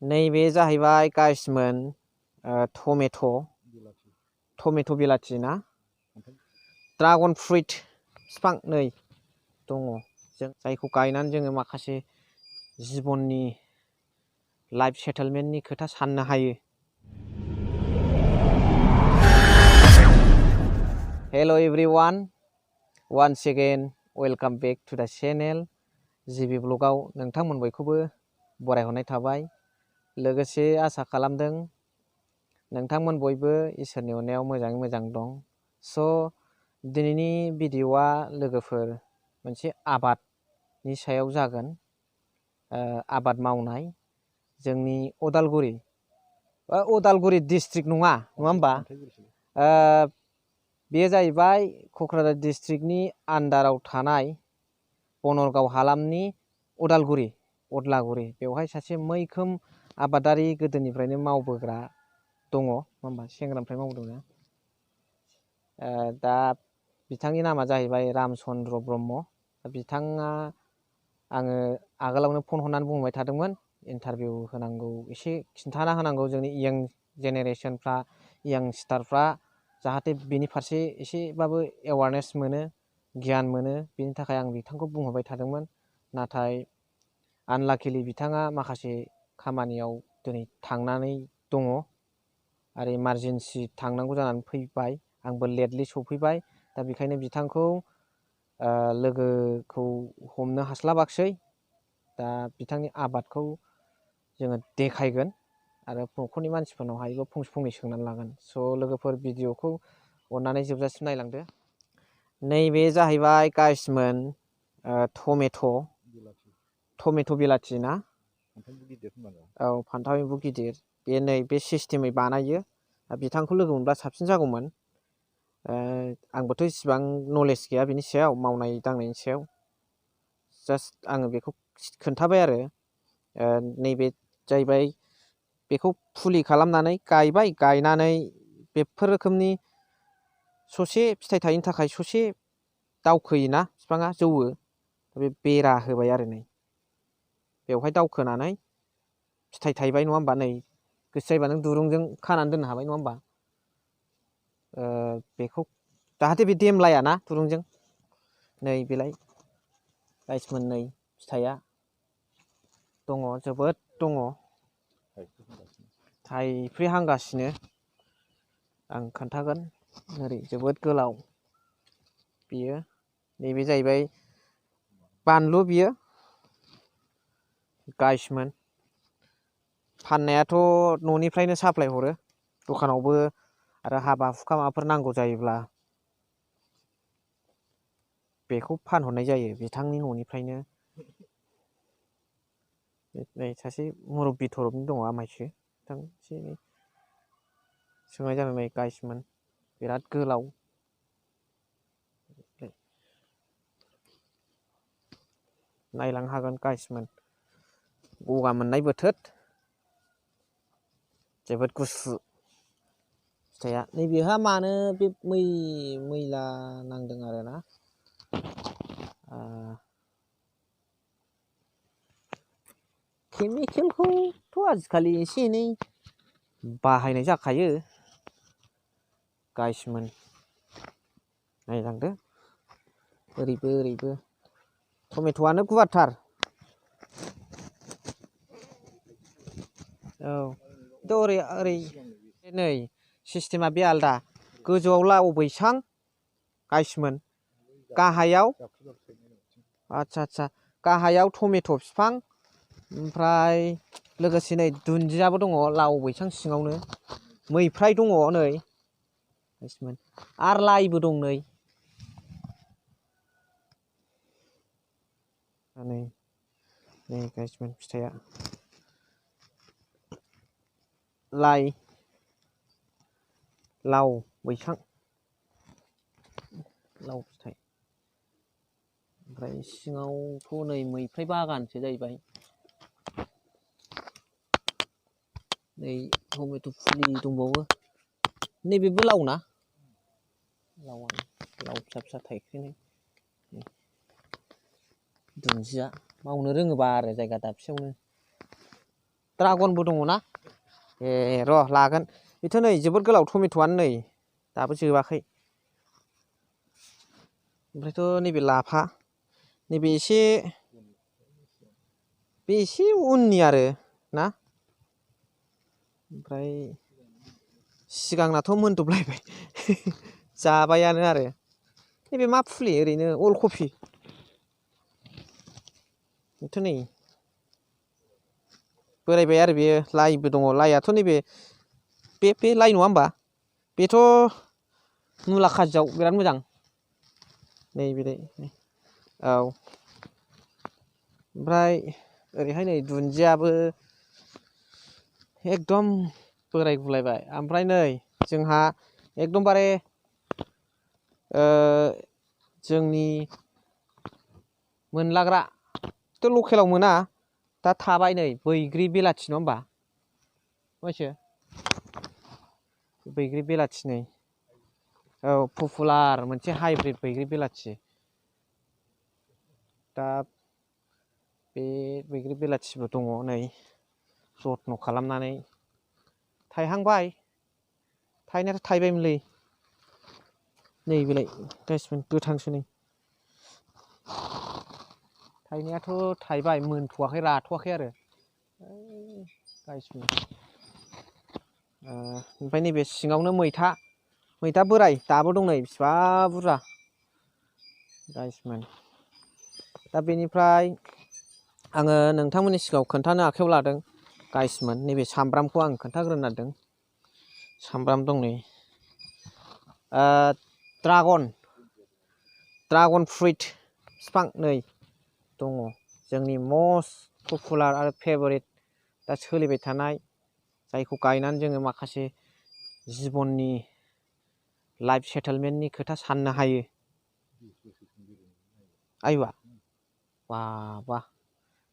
नैबे जाहैबाय गाइसमोन टमेट' बिलाथि ना ड्रागन फ्रुइट बिफां नै दङ जों जायखौ गायनानै जोङो माखासे जिबननि लाइफ सेटलमेन्टनि खोथा साननो हायो। Hello everyone once again welcome back to the channel जिबि ब्लगाव नोंथांमोन बयखौबो बरायहरनाय थाबाय। लोगोसे आसा खालामदों नोंथांमोन बयबो इसोरनि अननायाव मोजाङै मोजां दं। स' दिनैनि भिडिअ'आ लोगोफोर मोनसे आबादनि सायाव जागोन। आबाद मावनाय जोंनि अदालगुरि डिस्ट्रिक्ट नङा होमबा? बेयो जाहैबाय क'क्राझार डिस्ट्रिक्टनि आन्दाराव थानाय बनरगाव हालामनि अदालगुरि बेवहाय सासे मैखोम आबादारि गोदोनिफ्रायनो मावबोग्रा दङ होमबा सेंग्रानिफ्राय मावदोंना। दा बिथांनि नामा जाहैबाय रामचन्द्र ब्रह्म। बिथाङा आङो आगोलावनो फन हरनानै बुंबाय थादोंमोन इन्टारभिउ होनांगौ, एसे खिन्थाना होनांगौ जोंनि इयं जेनेरेसनफ्रा इयंस्टारफ्रा जाहाथे बेनि फारसे एसेबाबो एवारनेस मोनो, गियान मोनो। बेनि थाखाय आं बिथांखौ बुंहरबाय थादोंमोन। नाथाय आनलाकिलि बिथाङा माखासे खामानियाव दिनै थांनानै दङ आरो इमारजेन्सि थांनांगौ जानानै फैबाय। आंबो लेटलि सफैबाय। दा बेखायनो बिथांखौ लोगोखौ हमनो हास्लाबाखसै। दा बिथांनि आबादखौ जोङो देखायगोन आरो न'खरनि मानसिफोरनाव हायोबा फंसे सोंनानै लागोन। स' लोगोफोर भिडिअ'खौ अननानै जोबजासिम नायलांदो। नैबे जाहैबाय गाइसमोन टमेट' बिलाथि ना? औ, फान्थाव एम्बु गिदिर। बे नै बे सिस्टेमै बानायो। बिथांखौ लोगो मोनब्ला साबसिन जागौमोन। आंबोथ' इसिबां नलेज गैया बिनि सायाव, मावनाय दांनायनि सायाव। जास्ट आङो बेखौ खोन्थाबाय आरो नैबे जाहैबाय बेखौ फुलि खालामनानै गायबाय। गायनानै बेफोर रोखोमनि ससे फिथाइ थायनो थाखाय ससे दावखोयोना बिफाङा जौवो, बे बेरा होबाय आरो नै बेवहाय दावखोनानै फिथाइ थायबाय नङा होमबा? नै गोसो जायोबा नों दुरुंजों खानानै दोननो हाबाय नङा होमबा? बेखौ जाहाथे बे देमलायाना दुरुंजों। नै बेलाय गाइसमोन नै फिथाइया दङ, जोबोद दङ, थाइफ्रि हांगासिनो। आं खोन्थागोन ओरै जोबोद गोलाव बियो। नैबे जाहैबाय बानलु, बियो गाइसमोन। फाननायाथ' न'निफ्रायनो साप्लाय हरो दखानावबो, आरो हाबा हुखा माबाफोर नांगौ जायोब्ला बेखौ फानहरनाय जायो बिथांनि न'निफ्रायनो। नै सासे मुरब्बि थरबनि दङ, आमायसो बिथां एसे एनै सोंनाय जादों। नै गाइसमोन बिराद गोलाव। नायलांनो हागोन गाइसमोन। गगा मोननाय बोथोर, जोबोद गुसु फिथाइया। नैबेहा मानो बे मैला नांदों आरोना। केमिकेलखौथ' आजिखालि एसे एनै बाहायनाय जाखायो। गाइसमोन नायलांदो, ओरैबो ओरैबो टमेट'आनो गुवारथार। औ, ओरै नै सिस्टेमा बे आलदा। गोजौआव लाव बैसां गाइसमोन, गाहायाव आदसा गाहायाव टमेट' बिफां, ओमफ्राय लोगोसे नै दुन्दियाबो दङ लाव बैसां सिङावनो। मैफ्राय दङ नै गाइसमोन, आरो लाइबो दं नै। नै गाइसमोन फिथाइया, लाइ, लाव बैसां, लाव फिथाइ। ओमफ्राय सिङावथ' नै मैफ्राय बागानसो जाहैबाय। नै टमेट' फुलि दंबावो। नैबेबो लाव ना? लाव फिसा फिसा थाइख्रिनाय। दुन्दिया मावनो रोङोबा आरो जायगा दाबसेयावनो ड्रागनबो दङ ना ए र' लागोन बेथ' नै जोबोद गोलाव टमेट'आनो नै दाबो जोबाखै ओमफ्रायथ' नैबे लाफा नैबे एसे बे एसे उननि आरो ना ओमफ्राय सिगांनाथ' मोनदबलायबाय जाबायानो आरो नैबे मा फुलि ओरैनो अलकफि बेथ' नै बोरायबाय आरो बेयो लाइबो दङ लाइआथ' नैबे बे लाइ नङा होमबा बेथ' मुला खाजियाव बिराद मोजां नैबे औ ओमफ्राय ओरैहाय नै दुन्दियाबो एकदम बोराय गुलायबाय ओमफ्राय नै जोंहा एकदमबारे जोंनि मोनलाग्रा लकेलाव मोना दा थाबाय नै बैग्रि बेलाथि नङा होमबा मोनथियो बैग्रि बेलाथि नै औ पपुलार मोनसे हाइब्रिद बैग्रि बेलाथि दा बे बैग्रि बेलाथिबो दङ नै जथ्न' खालामनानै थाइहांबाय थाइनायाथ' थाइबायमोनलै नै बेलाय गासिबो गोथांसो नै थाइनायाथ' थाइबाय मोनथ'वाखै राथ'वाखै आरो गासिबो ओमफ्राय नैबे सिङावनो मैथा बोराय दाबो दं नै बिसिबा बुरजा गाइसमोन दा बेनिफ्राय आङो नोंथांमोननि सिगाङाव खोन्थानो आखायाव लादों गाइसमोन नैबे सामब्रामखौ आं खोन्थाग्रोनो नागिरदों सामब्राम दं नै ड्रागन फ्रुइट बिफां नै दङ जोंनि मस्ट पपुलार आरो फेभरेट दा सोलिबाय थानाय जायखौ गायनानै जोङो माखासे जिबननि लाइफ सेटेलमेन्टनि खोथा साननो हायो आयौआ बा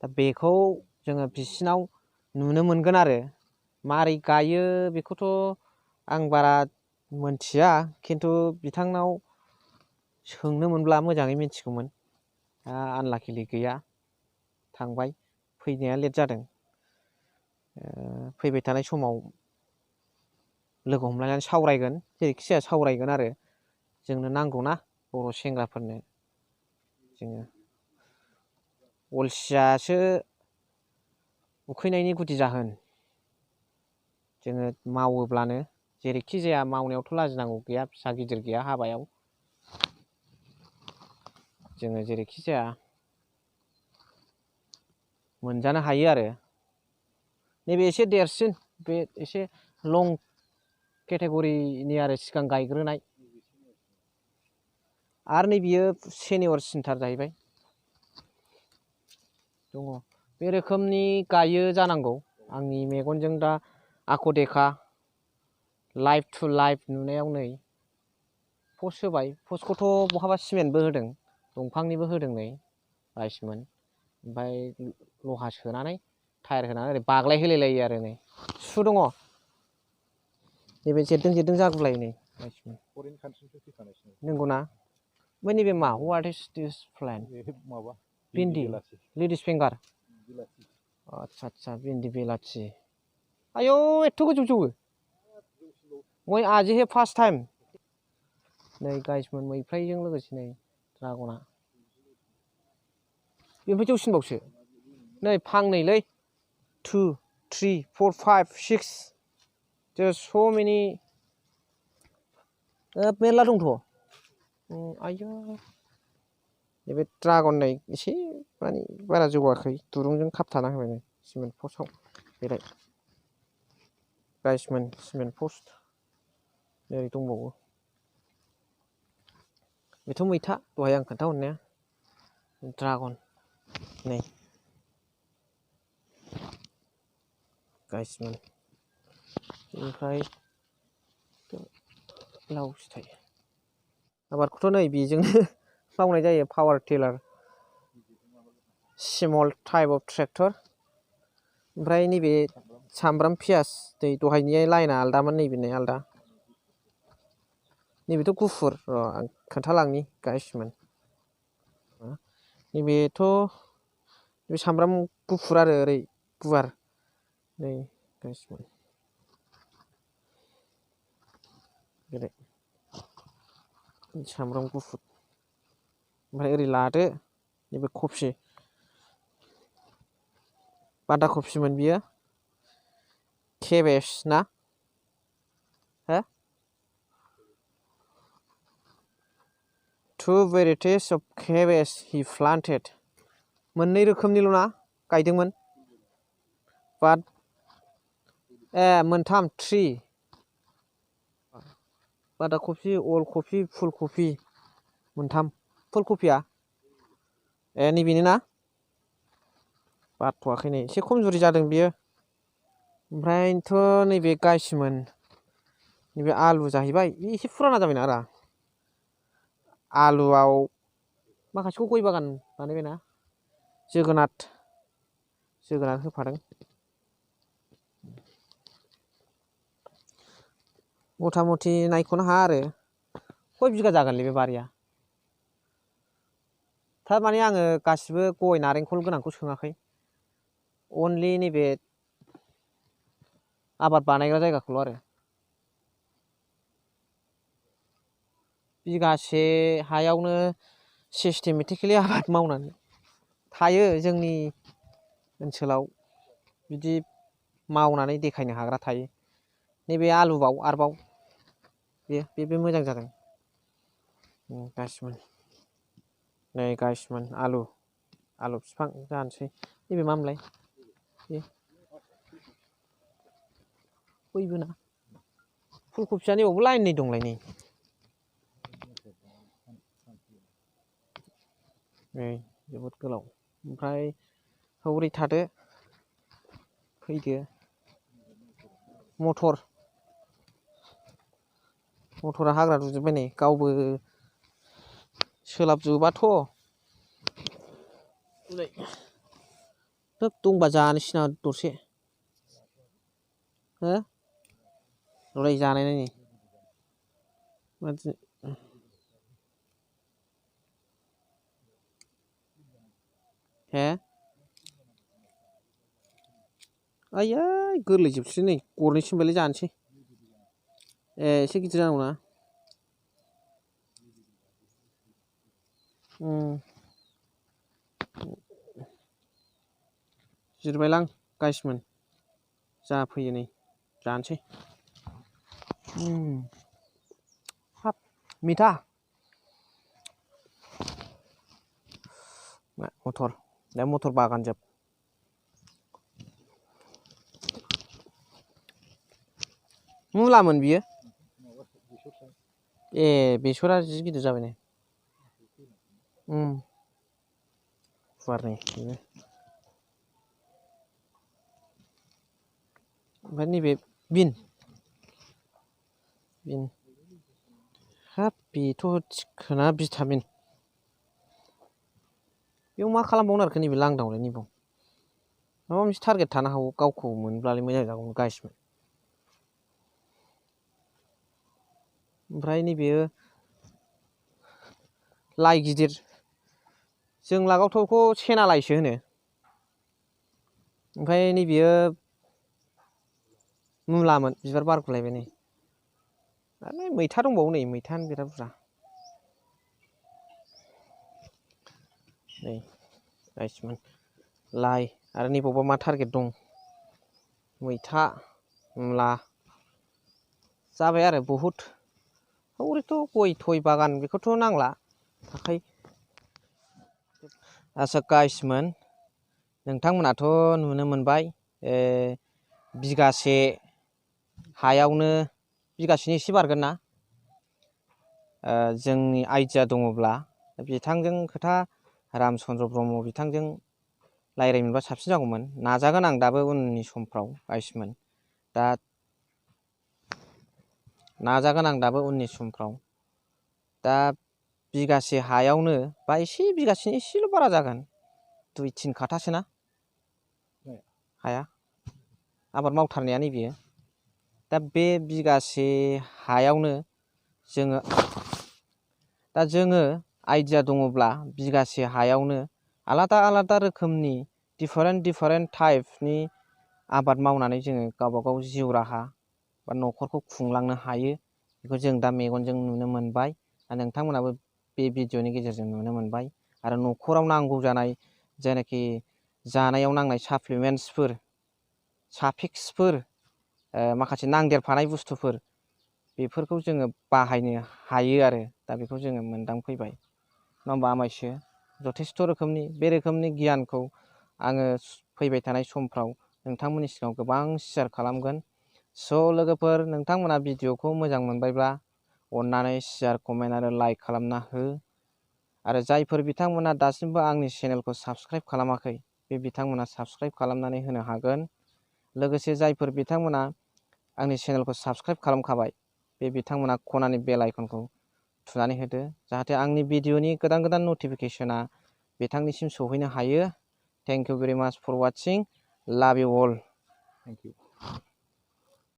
दा बेखौ जोङो बिसिनाव नुनो मोनगोन आरो मारै गायो बेखौथ' आं बारा मोनथिया खिन्थु बिथांनाव सोंनो मोनब्ला मोजाङै मिथिगौमोन आनलाकिलि गैया थांबाय फैनाया लेट जादों फैबाय थानाय समाव लोगो हमलायनानै सावरायगोन जेरैखि जाया सावरायगोन आरो जोंनो नांगौना बर' सेंग्राफोरनो जोङो अलसियासो उखैनायनि गुदि जाहोन जोङो मावोब्लानो जेरैखि जाया मावनायावथ' लाजिनांगौ गैया फिसा गिदिर गैया हाबायाव जोङो जेरैखि जाया मोनजानो हायो आरो नैबे एसे देरसिन बे एसे लं केटेगरिनि आरो सिगां गायग्रोनाय आरो नै बियो सेनियर सिनथार जाहैबाय दङ बे रोखोमनि गायो जानांगौ आंनि मेगनजों दा आख' देखा लाइफ टु लाइफ नुनायाव नै पस्ट होबाय पस्टखौथ' बहाबा सिमेन्टबो होदों दंफांनिबो होदों नै गाइसमोन ओमफ्राय लहा सोनानै टायार होनानै ओरै बाग्लाय होलायलायो आरो नै सु दङ नैबे जेरदों जागुलायो नै नंगौना ओमफ्राय नैबे मा वाट इज दिस प्लान्ट भिन्दि लेडिस फिंगार आच्छा भिन्दि बेलाथि आयौ एथ' गोजौ जौवो मै आज हे फार्स्ट टाइम नै गाइसमोन मैफ्रायजों लोगोसे नै ड्रागना बेनिफ्राय जौसिनबावसो नै फांनैलै 2 3 4 5 6 just so many मेरला दंथ' आयौ नैबे ड्रागन नै एसे माने बारा जौगाखै दुरुंजों खाबथाना होबाय नै सिमेन्ट पस्टआव बेलाय गाइसमोन सिमेन्ट पस्ट नै दंबावो बेथ' मैथा दहाय आं खोन्थाहरनाया ड्रागन नै गाइसमोन बेनिफ्राय लाव फिथाइ आबादखौथ' नै बेजोंनो मावनाय जायो power tiller small type of tractor ओमफ्राय नैबे सामब्राम पियास दै दहायनि लाइना आलदामोन नैबेनि आलदा नैबेथ' गुफुर र' आं खोन्थालांनि गाइसमोन नैबेथ' बे सामब्राम गुफुर आरो ओरै गुवार नै गाइसमोन ओरै सामब्राम गुफुर ओमफ्राय ओरै लादो नैबे कफि बान्दा कफिमोन बियो केबेज ना हो 2 varieties of cabbage he planted मोननै रोखोमनिल' ना गायदोंमोन बाट मोनथाम 3 बान्दा कफि अल कफि फुल कफि मोनथाम फुल कफिया नैबेनो ना बारथ'वाखै नै एसे खमजुरि जादों बियो ओमफ्रायथ' नैबे गाइसमोन नैबे आलु जाहैबाय बे एसे फुराना जाबायना आरा आलुआव माखासेखौ गय बागान बानायबायना जोगोनार होफादों मथा मथि नायख'नो हाया आरो खय बिगा जागोनलै बे बारिया थारमाने आङो गासिबो गय नारेंखल गोनांखौ सोङाखै अनलि नैबे आबाद बानायग्रा जायगाखौल' आरो बिगासे हायावनो सिस्टेमेटिकेलि आबाद मावनानै थायो जोंनि ओनसोलाव बिदि मावनानै देखायनो हाग्रा थायो नैबे आलुबाव आरोबाव बे मोजां जादों गाइसमोन नै गाइसमोन आलु बिफां जानोसै नैबे मामोनलाय बैबो ना फुल कफिया नैबावबो लाइननै दंलाय नै जोबोद गोलाव ओमफ्राय हौरै थादो फैदो मटरा हाग्रा दुजोब्बाय नै गावबो सोलाबजोबाथ' दंबा जानोसै ना दरसे हो र'लाय जानाय नायनि हे आयै गोरलै जोबसै नै गरनैसिमबालाय जानोसै एसे गिदिर जानांगौ ना जिरबायलां गाइसमोन जाफैयो नै जानोसै हाब मिथा मटर बागान जोब मुलामोन बियो बेसरा जि गिदिर जाबाय नै गुवार नै बेनो ओमफ्राय नैबे बिन हाब बेथ' थिखोना भिटामिन बेयाव मा खालामबावनो आरोखि नैबे लांदांआवलाय नैबाव माबा मोनसे टारगेट थानो हागौ गावखौ मोनब्लालाय मोजां जागौमोन गाइसमोन ओमफ्राय नैबे लाइ गिदिर जों लागावथावखौ सेना लाइसो होनो ओमफ्राय नैबेयो मुलामोन बिबार बारगुलायबाय नै आरो मैथा दंबावो नै मैथायानो बिराद बुरजा नै गाइसमोन लाइ आरो नैबावबा मा टारगेट दं मैथा मुला जाबाय आरो बहुद हौरैथ' गय थय बागान बेखौथ' नांला थाखायो आच्चा गाइसमोन नोंथांमोनाथ' नुनो मोनबाय बिगासे हायावनो बिगासेनि एसे बारगोन ना जोंनि आइडिया दङब्ला बिथांजों खोथा रामचन्द्र ब्रह्म बिथांजों रायज्लायनो मोनबा साबसिन जागौमोन नाजागोन आं दाबो उननि समफ्राव गाइसमोन दा बिगासे हायावनो बा बिगासेनि एसेल' बारा जागोन 2-3 काठासोना हाया आबाद मावथारनाया नैबेयो दा बे बिगासे हायावनो जोङो आइडिया दङब्ला बिगासे हायावनो आलादा आलादा रोखोमनि डिफारेन्ट टाइपनि आबाद मावनानै जोङो गावबा गाव जिउ राहा बा न'खरखौ खुंलांनो हायो बेखौ जों दा मेगनजों नुनो मोनबाय आरो नोंथांमोनाबो बे भिडिअनि गेजेरजों नुनो मोनबाय आरो न'खराव नांगौ जानाय जायनाखि जानायाव नांनाय साप्लिमेन्ट्सफोर साफिक्सफोर माखासे नांदेरफानाय बुस्थुफोर बेफोरखौ जोङो बाहायनो हायो आरो दा बेखौ जोङो मोनदांफैबाय नङा होमबा आमायसो जथेस्थ' रोखोमनि बे रोखोमनि गियानखौ आङो फैबाय थानाय समफ्राव नोंथांमोननि सिगाङाव गोबां शेयार खालामगोन स' लोगोफोर नोंथांमोना भिडिअखौ मोजां मोनबायब्ला अन्नानै शेयार कमेन्ट आरो लाइक खालामना हो आरो जायफोर बिथांमोना दासिमबो आंनि चेनेलखौ साबस्क्राइब खालामाखै बे बिथांमोना साबस्क्राइब खालामनानै होनो हागोन लोगोसे जायफोर बिथांमोना आंनि चेनेलखौ साबस्क्राइब खालामखाबाय बे बिथांमोना खनानि बेल आइकनखौ थुनानै होदो जाहाथे आंनि भिडिअनि गोदान गोदान नटिफिकेसना बिथांनिसिम सौहैनो हायो थेंक इउ भेरि माच फर वाचिं लाभ इउ अल थेंक इउ